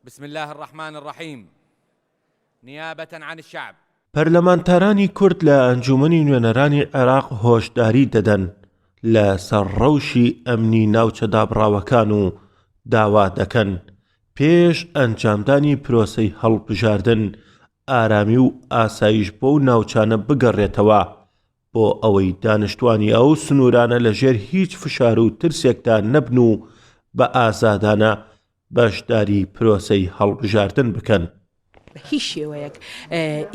بسم اللە الرحمن الرحیم نیابە عن الشعب. پەرلەمانتارانی کورد لە ئەنجوومەنی نوێنەرانی عێراق هۆشداری دەدەن لە سەر ڕەوشی ئەمنی ناوچە دابڕاوەکان و داوا دەکەن پێش ئەنجامدانی پرۆسەی هەڵبژاردن ئارامی و ئاسایش بەو ناوچانە بگەڕێتەوە بۆ ئەوەی دانیشتوانی ئەو سنوورانە لە ژێر هیچ فشار و ترسێکدا نەبن و بە ئازادانە بەشداری پرۆسەی هەڵبژاردن بکەن. بە هیچ شێوەیەک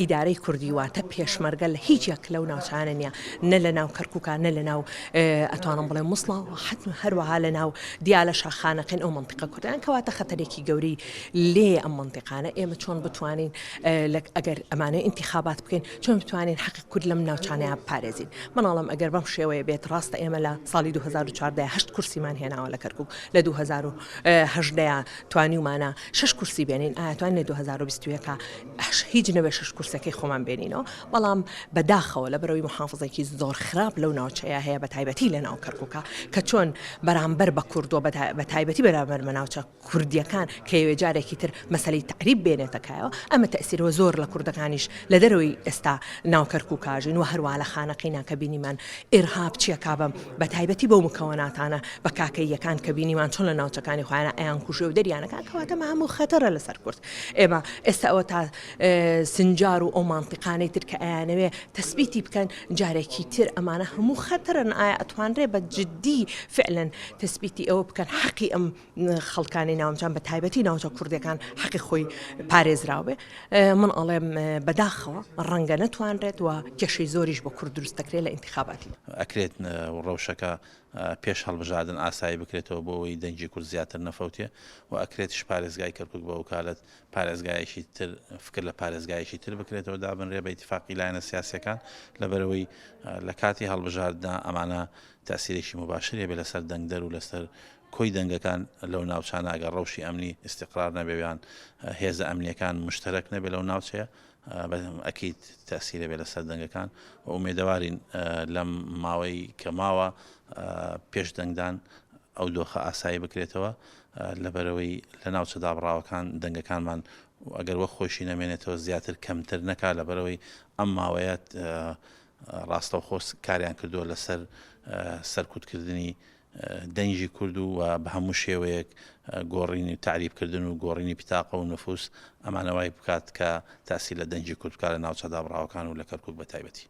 ئیدارەی کوردی واتە پێشمەرگە لە هیچ یەک لەو ناوچانە نیە نە لە ناو کەرکوکا نە لە ناو ئەتوانم بڵێم موسڵا و حەتم هەروەها لە ناو دیالە شا خانەقین ئەو مەنتیقە کوردان کەواتە خەتەرێکی گەورەی لێیە ئەم مەنتیقانە ئێمە چۆن بتوانین ئەگەر ئەمانەوێ ئینتیخابات بکەین چۆن بتوانین حەقی کورد لەم ناوچانەیا بپارێزین مناڵم ئەگەر بەم شێوەیە بێت ڕاستە ئێمە لە ساڵی 2014 هەشت کورسیمان هێناوە لە کەرکک لە 2018 توانیومانە شش کورسی بێنین ئایا توانین لە 2021 هیچ نەبێ شش کورسەکەی خۆمان بێنینەوە بەڵام بەداخەوە لە بەرەوەی محافزێکی زۆر خراپ لەو ناوچەیە هەیە بە تایبەتی لە ناو کەرکووکە کە چۆن بەرامبەر بە کوردوە بە تایبەتی بەرامبەر بە ناوچە کوردیەکان کە یەوێ جارێکی تر مەسەلەی تەعریب بێنێتە کایەوە ئەمە تەئسیرەوە زۆر لە کوردەکانیش لە دەرەوەی ئێستا ناو کەرکوکاژین و هەروا لە خانەقینا کە بینیمان ئیرهاب چیەکا بەم بە تایبەتی بەو مکەوەناتانە بە کاکەییەکان کە بینیمان چۆن لە ناوچەکانی خۆیانە ئەیان کوژێ و دەریانەکان کەواتە مە هەموو خەتەرە لەسەر کورد ئێمە ئێستا ئەوە تا سنجار و ئەو مانتیقانەی تر کە ئەیانەوێ تەسبیتی بکەن جارێکی تر ئەمانە هەموو خەتەرن ئایا ئەتوانرێ بە جدی فعلەن تەسبیتی ئەوە بکەن حەقی ئەم خەڵکانی ناوچان بە تایبەتی ناوچە کوردەکان حەقی خۆی پارێزراو بێ من ئەڵێم بەداخەوە ڕەنگە نەتوانرێت و کێشەی زۆریش بۆ کورد دروست دەکرێت لە ئینتخاباتی. ئەکرێت ڕەوشەکە پێش هەڵبژاردن ئاسایی بکرێتەوە بۆ ئەوەی دەنگی کورد زیاتر نەفەوتێ و ئەکرێتیش پارێزگای کەرکوک بە وکالەت پارێزگایەکی تر فکر لە پارێزگایەکی تر بکرێتەوە دابنرێ بە ئیتفاقی لایەنە سیاسیەکان لەبەرئەوەی لە کاتی هەڵبژاردنا ئەمانە تەئسیرێکی موباشری هەبێ لەسەر دەنگدەر و لەسەر کۆی دەنگەکان لەو ناوچانە ئەگەر ڕەوشی ئەمنی ئیستیقرار نەبێ یان هێزە ئەمنیەکان مشتەرەک نەبێ لەو ناوچەیە ئەکید تەئسیرە بێ لەسەر دەنگەکان و ئومێدەوارین لەم ماوەی کە ماوە پێش دەنگدان ئەو دۆخە ئاسایی بکرێتەوە لەبەرەوەی لە ناوچە دابڕاوەکان دەنگەکانمان ئەگەر وەک خۆشی نەمێنێتەوە زیاتر کەمتر نەکا لەبەرەوەی ئەم ماوەیە ڕاستەوخۆ کاریان کردووە لەسەر سەرکوتکردنی دەنگی کورد و بە هەموو شێوەیەک گۆڕینی و تەعریب کردن و گۆڕینی پیتاقە و نفوس ئەمانە وای بکات کە تاسیر لە دەنگی کورد بکات لە ناوچە دابڕاوەکان و لە کەرکوک بە تایبەتی.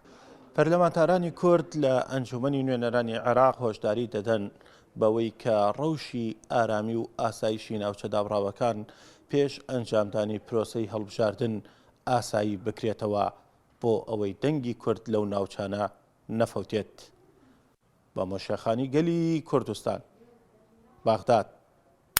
پەرلەمانتارانی کورد لە ئەنجومەنی نوێنەرانی عێراق هۆشداری دەدەن بەوەی کە ڕەوشی ئارامی و ئاسایشی ناوچە دابڕاوەکان پێش ئەنجامدانی پرۆسەی هەڵبژاردن ئاسایی بکرێتەوە بۆ ئەوەی دەنگی کورد لەو ناوچانە نەفەوتێت. بە مۆشێخانی گەلی کوردستان. بەغداد.